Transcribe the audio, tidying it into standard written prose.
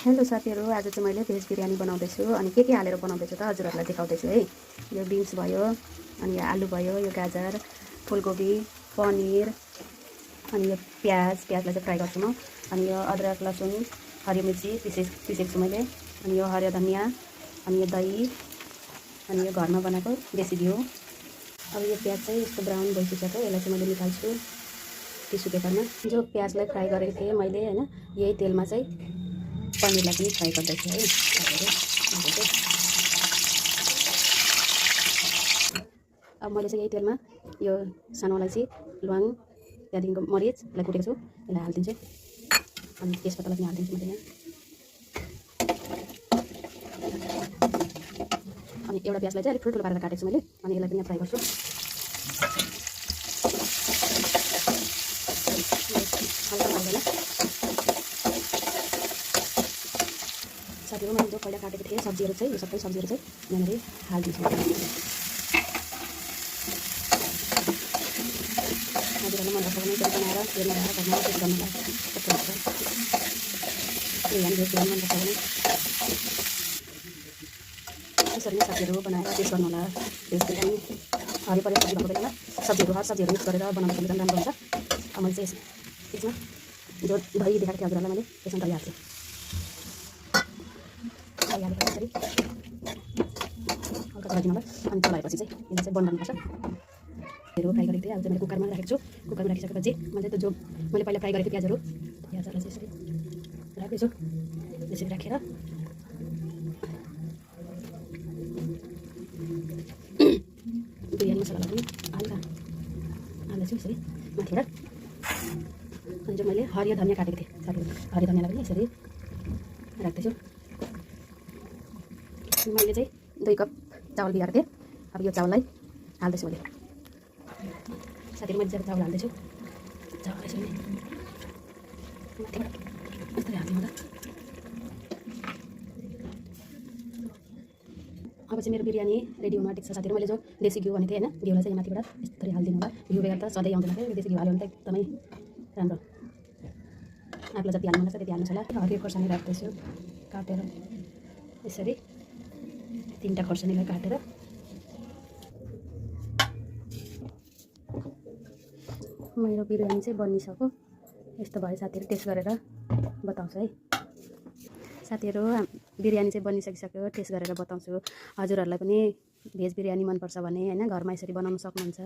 Hello साथीहरू, आज चाहिँ मैले भेज बिरयानी बनाउँदैछु। अनि के हालेर बनाउँदैछु त हजुरहरूलाई देखाउँदैछु है। यो बिन्स भयो, अनि यो आलु भयो, यो गाजर, फुलकोपी, पनिर, अनि यो प्याजलाई चाहिँ फ्राई गर्छु म। अनि यो अदरक लसुन हरियो मिर्ची पिसेको छु मैले। अनि यो हरियो धनियाँ, अनि यो दही, अनि यो घरमा बनाएको देसी घिउ। अब यो प्याज चाहिँ यस्तो ब्राउन भइसक्यो, यसलाई चाहिँ मैले निकाल्छु टिस्यु पेपरमा। जो प्याजलाई फ्राई गरेको थिएँ मैले होइन, यही तेलमा चाहिँ पनिरलाई पनि फ्राई गर्दैछु है। अब मैले चाहिँ यही तेलमा यो सानो अलैँची, ल्वाङ, त्यहाँदेखिको मरिचलाई कुटेको छु, यसलाई हालिदिन्छु। अनि तेजपत्तालाई पनि हालिदिन्छु मैले यहाँ। अनि एउटा प्याजलाई चाहिँ अलिक ठुल्ठुलो पारेर काटेको छु मैले। अनि यसलाई पनि यहाँ फ्राई गर्छु। साथीहरू, मैले जो पहिला काटेको थिएँ सब्जीहरू चाहिँ, यो सबै सब्जीहरू चाहिँ यहाँनिर हालिदिन्छु। हजुरहरूलाई मन पर्छ भने त्यो बनाएर तेलमा लगाएर घरमा टेस्ट गर्नुलाई कस्तो लाग्छ। त्यही हामी भेज बिरयानी मन पर्छ भने यसरी नै साथीहरू बनाएर टेस्ट गर्नु होला। भेज बिरयानी हरियो परियो सब्जी भएको बेलामा हर सब्जीहरू मिक्स गरेर बनाउँदा पनि राम्रो हुन्छ। अब मैले चाहिँ यसमा जो दही देखाएको थिएँ हजुरहरूलाई मैले, त्यसमा दही हाल्छु। यसरी हल्का चलाइदिनु होला। अनि चलाएपछि चाहिँ यसलाई चाहिँ बन्द गर्नुपर्छ। फ्राई गरेको थिएँ, अब चाहिँ मैले कुकरमा राखेको छु। कुकरमा राखिसकेपछि मैले जो मैले पहिला फ्राई गरेको थिएँ प्याजहरूलाई चाहिँ यसरी राख्दैछु। यसरी राखेर बिरयानी मसलालाई पनि हल्का हाल्दैछु यसरी माथिबाट। अनि जो मैले हरियो धनियाँ काटेको थिएँ साथीहरू, हरियो धनियाँलाई पनि यसरी राख्दैछु। मैले चाहिँ 2 कप चावल भिजाएको थिएँ। अब यो चावललाई हाल्दैछु मैले। साथीहरू, मैले चाहिँ चावल हाल्दैछु। चावल यसरी माथिबाट यस्तरी हाल्दिनु होला। अब चाहिँ मेरो बिरयानी रेडी हुन आँटेको छ साथीहरू। मैले जो देसी घिउ भनेको थिएँ होइन, घिउलाई चाहिँ माथिबाट यस्तरी हालिदिनु होला। घिउ बेगर त सधैँ आउँदैन थियो, देसी घिउ हाल्यो भने त एकदमै राम्रो। आफूलाई जति हाल्नु मन लाग्छ त्यति हाल्नुहोस् होला। हरियो खोर्सानी राख्दैछु काटेर यसरी 3टा खोर्सानीलाई काटेर। मेरो बिरयानी चाहिँ बनिसक्यो। यस्तो भयो साथीहरू, टेस्ट गरेर बताउँछु है। साथीहरू, बिरयानी चाहिँ बनिसकिसक्यो, टेस्ट गरेर बताउँछु। हजुरहरूलाई पनि भेज बिरयानी मनपर्छ भने होइन घरमा यसरी बनाउन सक्नुहुन्छ।